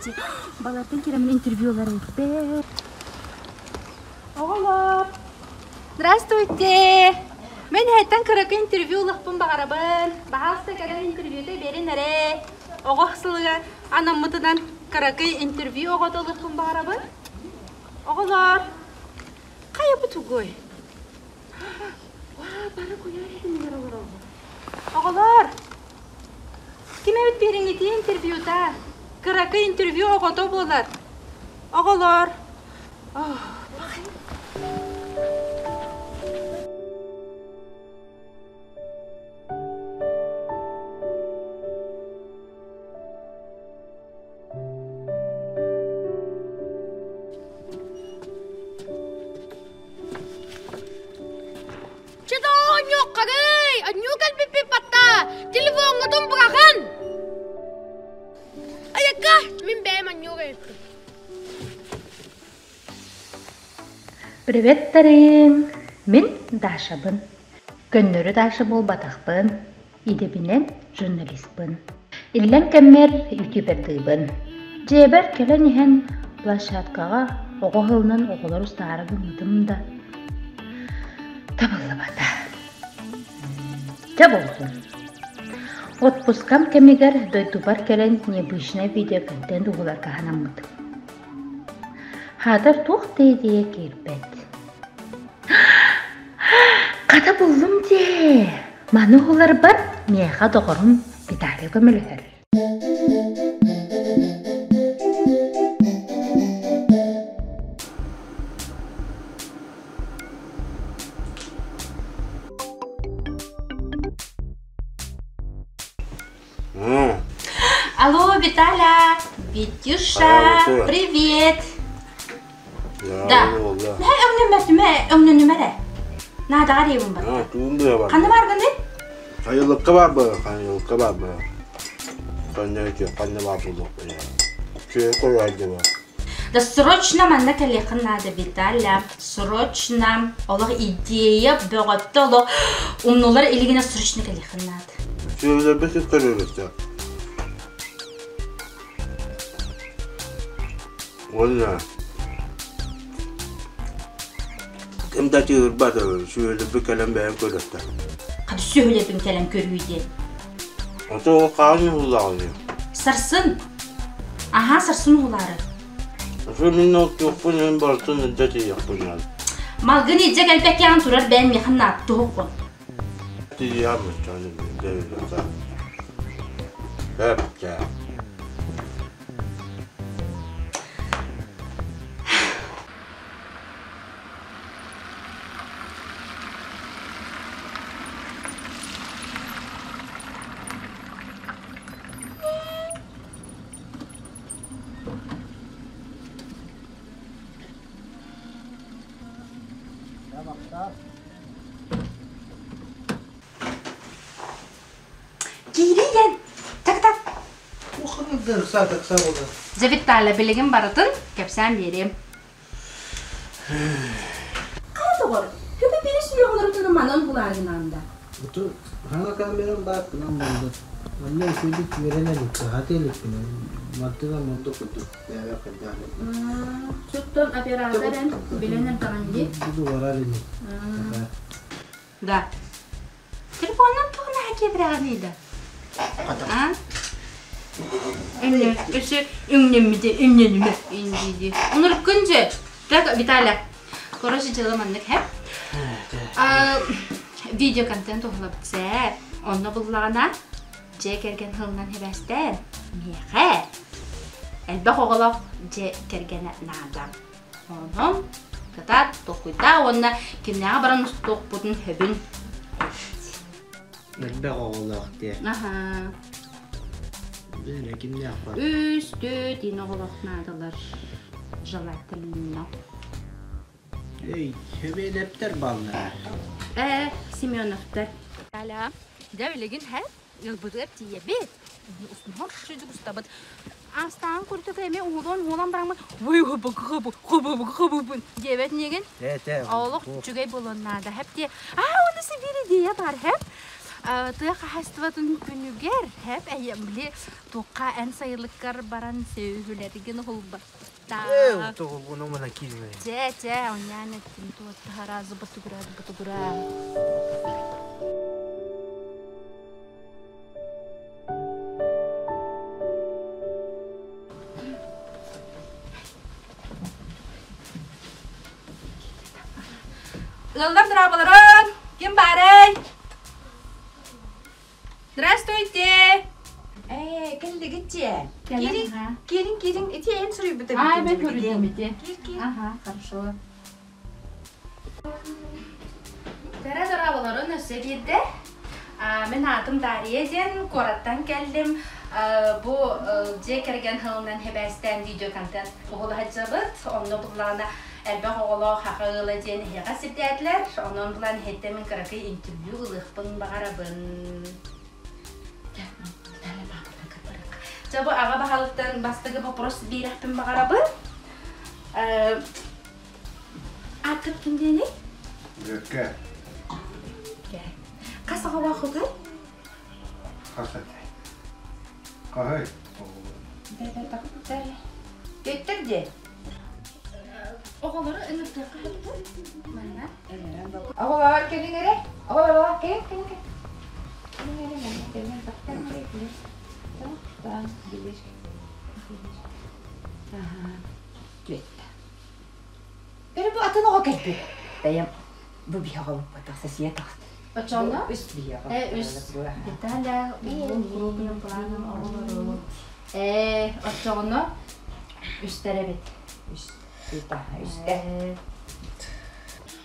Дьэ, балартан киирэммин интервью ылар эбиппэр. Оҕолор! Здравствуйте! Мин эһэттэн кыракый интервью ылыахпын баҕарабын. Баһаалыста кэлэн интервьюта биэрин эрэ. Оҕо сылыгар анаммытынан кыракый интервью оҕото ылыахпын баҕарабын. Оҕолор, хайа бу тугуй? Ваа, бары куйаар иһиннэр олороллор. Оҕолор, ким эбит биэриҥҥитии интервьюта? Кыракый интервью оҕото буолар. Оҕолор, Чэ оонньуоххарый, анньуу кэлбиппит батта, телефоҥҥутун быраҕын! Айакка, мин бэйэм анньуур эбиппин. Привет, Тарин! Мин Дашабын. Көннөрү Даша буолбатахпын, идэбинэн журналиспын. Иллэҥ кэммэр ютубердыыбын. Дьиэбэр кэлэн иһэн площадкаҕа оҕо ыһылынан оҕолору устаары гыммытым да, табыллыбата. Дьэ буоллун. Отпускам кэмигэр дойдубар кэлэн необычнай видеоконтент уһуларга санаммытым. Хаатар туох да идея киирбэт. Хата буллум дии! Маны уһуларбар миэхэ доҕорум Виталий көмөлөһөр. Алло, Виталя! Витюша, привет! Да. Өҥнөнүмэрэ. Наадаҕар иэбин бар. Ханна баргыный? Хайылыкка бар бы, хайылыкка бар бы. Ханна ханна бар булук. Чүө көрөйдү Да срочно манна кэлиэххин наада, Виталя. Срочно. Олох идея бөҕөттө олох умнулар илигинэ срочно кэлиэххин наада. Сүөһүлэрбит көрүөрүттэ. Уонна ким да тыырбат сүөһүлэрбит кэлэн бэйэм көрөттө. Хата сүөһүлэрбин кэлэн көрүү диэн. Ото ол хаан уһуллаҕын Сарсын. Аһаа, сарсын уһулаары. Ошо мин оттуохпун эн барытын илдьэ тиийиэхпин наада. Малгын илдьэ кэлбэккэҕин турар бэйэм миэхэ нааттуһуккун. Тиийэм Эпчэ. Киириийэн! Так-так! Дьэ, Виталя, билигин барытын кэпсээн биэриэм. Хайа доҕор, көмө биир сүрэҕин манан булааргынаан да. Буту хаҥа камерам баар гынан буолла. Манна үчүгэйдик үөрэнэ иликпин, хата иликпин. Мантыга мурдук курдук бэйэбэр хайдаах Суттан оператор эн билэн эрдэҕин дии. Буду барар ини. Да. Телефоннан тугун киэбирэҕиний да? А? Өссө үҥнэммите, үҥнэнимэ индиди. Унуркун же. Так, Виталя, короче, дьыала маннык һэ. Видеоконтент уһулабыт сэ. Онно буллаҕына, дьиэ кэргэн сылынан хэбээстээн, миэхэ элбэх оҕолоох дьиэ кэргэнэ наада. Онон кытаат толкуйдаа уонна кимнээҕи баран устуохпутун сөбүн Элбэх оҕолоох диэ. Аһаа. Бэйэ кимнээх бар? Үс, түөрт иин оҕолоох наадалар. Желательно. Эй, Сөбүөлэптэр бааллар. Ээ, Семеновтар. Аля, дьэ билигин һэ Ылбытыгар тиийэбит. Устунуһар шүдүк устабыт. Астаан курдук эмиэ уһулан-уһулан бараммыт «Вый хыбы-хыбы-хыбы-хыбыбын» диэбэт инигин. Ээ, Олох үчүгэй буолуон наада. Хэп диэ. Аа, уонна Сибиир идея бар, хэп. Тыа хаһаайыстыбатын күнүгэр хэп эйэм били туохха эн сайылыккар баран сүөһүлэргин уһулбаттаа. Ээ, тоҕулгуну мына киирмэ. Чэ, чэ, онньаан эттим туоттаһара зубатугура зубатугура. Ыаллар драабаларын! Ким баарай? Здравствуйте! Ээ, кэллигит дьиэ. Киириҥ, киириҥ, киириҥ. Ити эн суруйбут Аа, эбиккин мен дьэ көрүдүм ити. Киир, киир. Ага, хорошо. Тара дорооболорун өссө биирдэ. Мин аатым Дария диэн куораттан кэллим. Бу дьиэ кэргэн сылынан хэбээстээн видеоконтент уһулаһадьабыт. Онно буллаҕына элбэх оҕолоох саха ыала диэн эһиэхэ сирдээтилэр. Онон булан иһиттэн мин кыракый интервью ылыахпын баҕарабын. Дьэ бу аҕа баһылыктан бастакы вопрос биэрэхпин баҕарабын. Ааккыт ким диэний? Бүөккэ. Хас оҕолооххутуй? Хас этэй? Хаһый? Төттөр дьэ. Оҕолору ыҥыртыахха сөптөр. Манна. Оҕолор кэлиҥ эрэ. Оҕолор кэлиҥ кэлиҥ кэлиҥ. Кэлиҥ эрэ манна кэлиҥ тахтан эрэ билир. Тахтан билир. Билир. Аха. Түөттэ. Бары бу атын оҕо кэлбит. Бэйэм бу биһиэхэ олоппотох, сосия тахта. Оччоҕуна? Үс биһиэхэ. Э, үс. Виталя, уһун крупным планом оҕолору. Э, оччоҕуна үстэр эбит. Үс. Үстэ.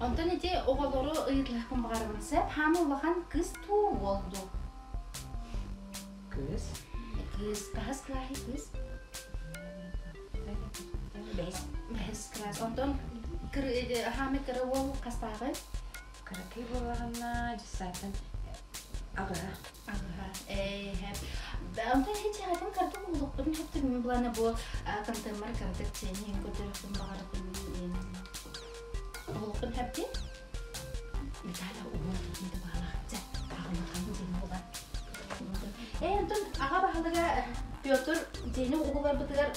Онтон ити оҕолору ыйыталаһыахпын баҕарабын. Сөп, хаама улахан кыыс дуу, уол дуу? Кыыс. Кыыс. Хаһыс кылааһый кыыс? Бэһис. Бэһис кылаас. Онтон хаамай кыра уол хастааҕый? Кыракый буоллаҕына дьыссааттан аҕыһа. Аҕыһа. Ээ, онтон һич аатын кырдык уолукпун хэптим булана бу контеммар кырдык чэни көтөрөхпүн баҕарабын уолукпун хэптин Виталя уол киһи баалаах дьэ аҕалахан диэн буолар. Ээ, онтон аҕа баһылыга Петр дьиэни угуларбытыгар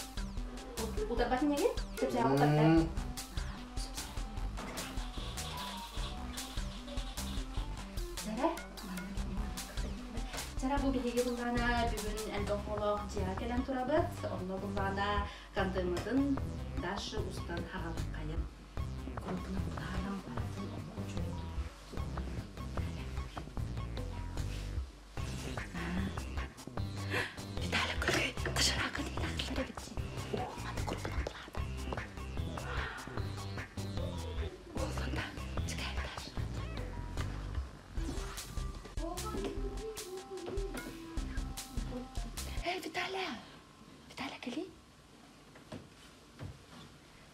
утарбат инигин? Сөпсөөх утарда. Чара, Чара бу биһиги буллаана бүгүн элбэх оҕолоох дьиэҕэ кэлэн турабыт. Онно буллаана контеммытын Даша устан хаҕалыккайын. Крупным планом барытын олох үчүгэй Виталий көргөй, тышыраакы диэн эбит. Уу, маны крупным планом. Уолунда, чекай, Эй, Виталя! Виталя, кэли.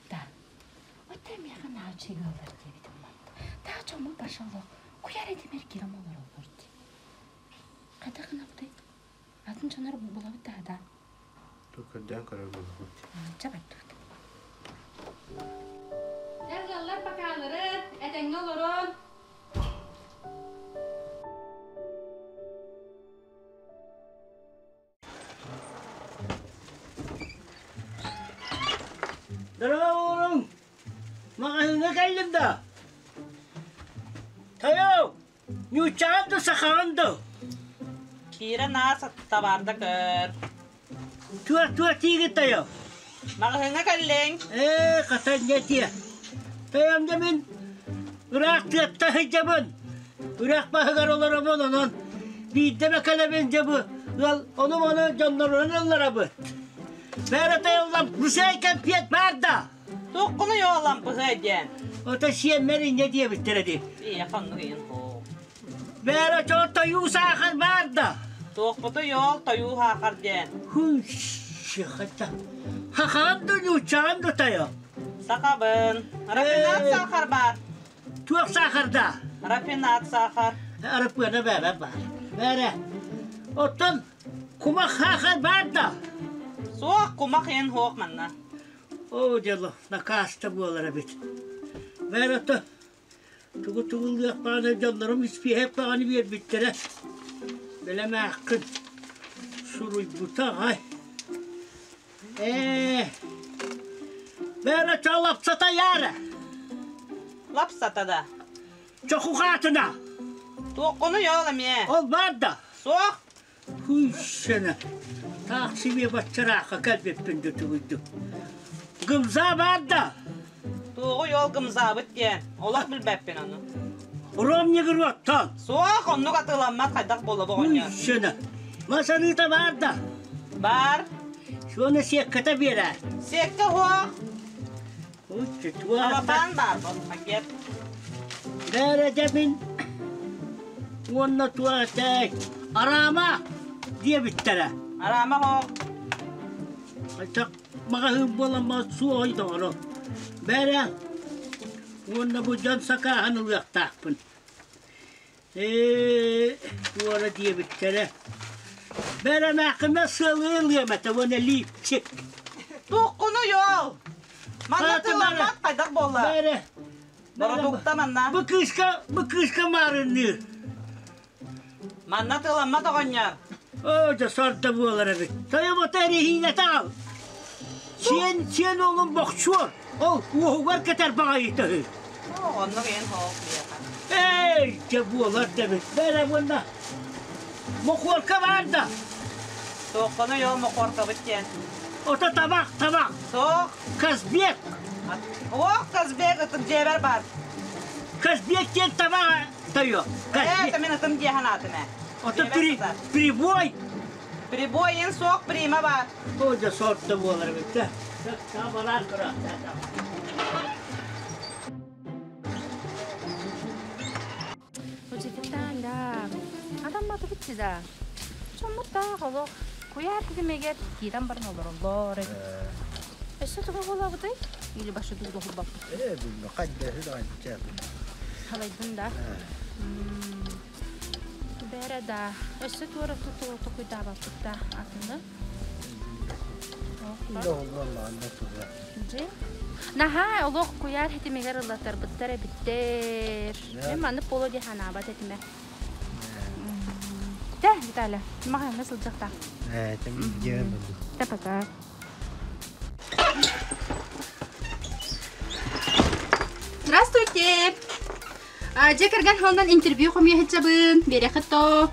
Да. Оттон миэхэ научный ыаллар диэбитим манна. Таа чоммун пошел куйар этимэр кирам олороллор дии. Хайдах гынабытый? Атын дьоннор булабыт да да. Көрдөөн көрөр буоллубут. Ча баттыбыт. Ыаллар бакаалары этэҥҥэ олорон. Здорово, Маҕаһыыҥҥа кэллим да? Тойоо, ньууччаҕын да сахаҕын да? Киирэн аас табаарда көр. Туох туох тиигит тойоо? Маҕаһыыҥҥа кэллиҥ? Ээ, хата инньэ этиэ. Тойом да мин ыраах тыатта сылдьабын. Үрэх баһыгар олоробун, онон биирдэ эмэ кэлэбин дьэ бу ыал ону-маны дьоннорунан ылларабыт. Бээрэ тайыллан мусей кэмпиэт баар да? Туоххуну йоолампыһыа диэн. Ото сиэммэр инньэ диэбиттэрэ дии. Ийэ ханнык ийэн хоо. Бээрэ чоо тойуу саахар баар да? Туохпуту йоол тойуу саахар диэн. Хуй, хата. Хахаан да ньууччаҕан да тайо. Сахабын. Рафинад саахар баар. Туох саахарда? Рафинад саахар. Араппыана бээрэ баар. Бээрэ. Оттон кумах саахар баар да? Суох, кумах иэн суох манна. Оо, дьоло, накааста буолар эбит. Бээрэ, оттон. Тугу тугуллуох баҕана дьоннорум испииһэк баҕаны биэрбиттэрэ. Бэлэмээххин суруйбута аҕай. Ээ, бэра чо лапсата яра. Лапсата да. Чохухаатына. Туоххуну йоол эмиэ. Ол баар да. Суох. Күйсэнэ. Таах сибиэ баччараахха кэлбиппин да тугуйдум. Гымзаа баар да. Туоҕу йоол гымзаабыт диэн. Олох билбэппин ону. Ромнигыруоттан. Суох, оннук атыыламмат хайдах буола оҕонньор. Күйсэнэ. Масаныыта баар да. Баар. Суона сиэккэтэ биэрээр. Сиэккэ суох. Туох Алапаан баар бу, пакет. Бээрэ дьэ мин уонна туох этэй Араама диэбиттэрэ. Араама хоох. Хайдах маҕаһыын буолан суоҕуй доҕоро. Бээрэ уонна бу дьон сакааһын ылыахтаахпын. Ээ, туора диэбиттэрэ. Бэрэмээххимэ сыалыы ылыам этэ уонна лиипчик. Туоххуну йоол! Манна тылламмат хайдах буолла? Бэрэ. Бородуукта манна. Бу кыыска, бу кыыска маарынныыр. Манна тыламмат оҕонньор. Оо, дьэ сордо буолар эбит. Тойобота эрэһиинэтэ аҕал. Сиэн, сиэн уолун бохсуор. Ол уоһугар кэтэр баҕайыта үһү. Оннук эн хоох диэхэ. Эй, дьэ буолар да эбит. Бэрэ уонна мохуорка баар да. Туоххуну йоо мохуоркабыт диэн. Ото табах, табах. Суох. Казбек. Ох, Казбек ытым дьиэбэр бар. Казбек диэн табах тойо. Ээ, это мин ытым дии санаатым ээ. Ото прибой. Прибой эн суох прима бар. О, дьэ сорто буолар эбит да. Табалаан көрө. Удивительно. Адамматы битти да. Чоммуттаах олох куйаар титимигэр киирэн баран олороллор эбит. Өссө тугу буолабытый? Или башы дуу дохурбаппыт? Ээ, билбэ, хайда сүрүн Халайдын да. Бэрэ да. Өссө туора туту токуйдаабаппыт да атыны. Наһаа олох куйаар хитимигэр ыллатарбыттар эбиттэр. Мен маннык буолуо дии санаабат этим. Дэ, Виталя, маҕаһыҥҥа сылдьахтаах. Ээ, дьиэ буолду. Та пока. Здравствуйте! Дьэ кэргэн холунан интервью хомуйа сылдьабын. Биэрэххит то.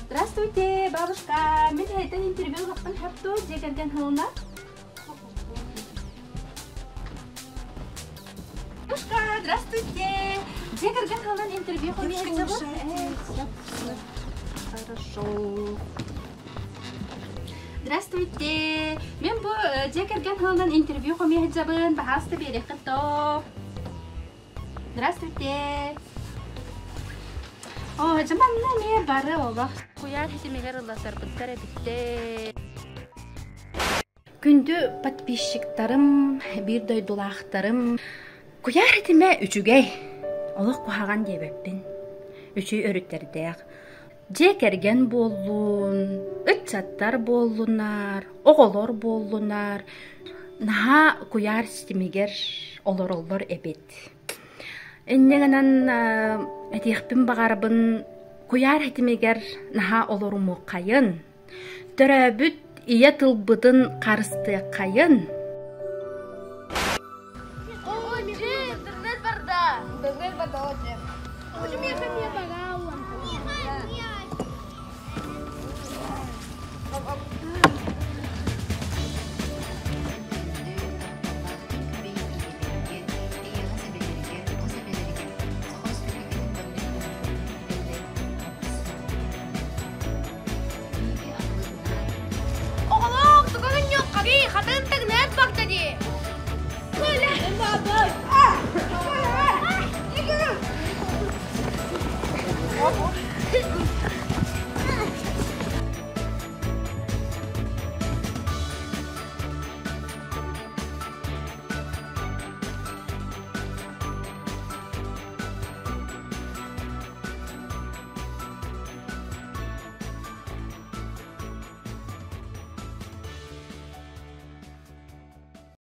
Здравствуйте, бабушка. Мин эһэтэн интервью ылыахпын сөп дуо дьиэ кэргэн холуна? Бабушка, здравствуйте. Дьиэ кэргэн холунан интервью хомуйа сылдьабын. Хорошо. Здравствуйте. Мен бу дьиэ кэргэн холунан интервью хомуйа сылдьабын. Баһаалыста биэриэххит то. Здравствуйте. О, дьэ манна эмиэ бары олох куйаар ситимигэр ыллатарбыттар эбиттэр. Күндү подписчиктарым, биир дойдулаахтарым, куйаар ситимэ үчүгэй, олох куһаҕан диэбэппин. Үчүй өрүттэрдээх. Дьиэ кэргэн буоллун, ыччаттар буоллунар, оҕолор буоллунар, наһаа куйаар ситимигэр олороллор эбит. Инньэ гынан этиэхпин баҕарабын, куйаар ситимигэр наһаа олорумуоххайын, төрөөбүт ийэ тылбытын харыстыаххайын. Интернет барда. Интернет барда, Оҕолоор, тугун ньуоххарый, хатын тыгныат барда дии.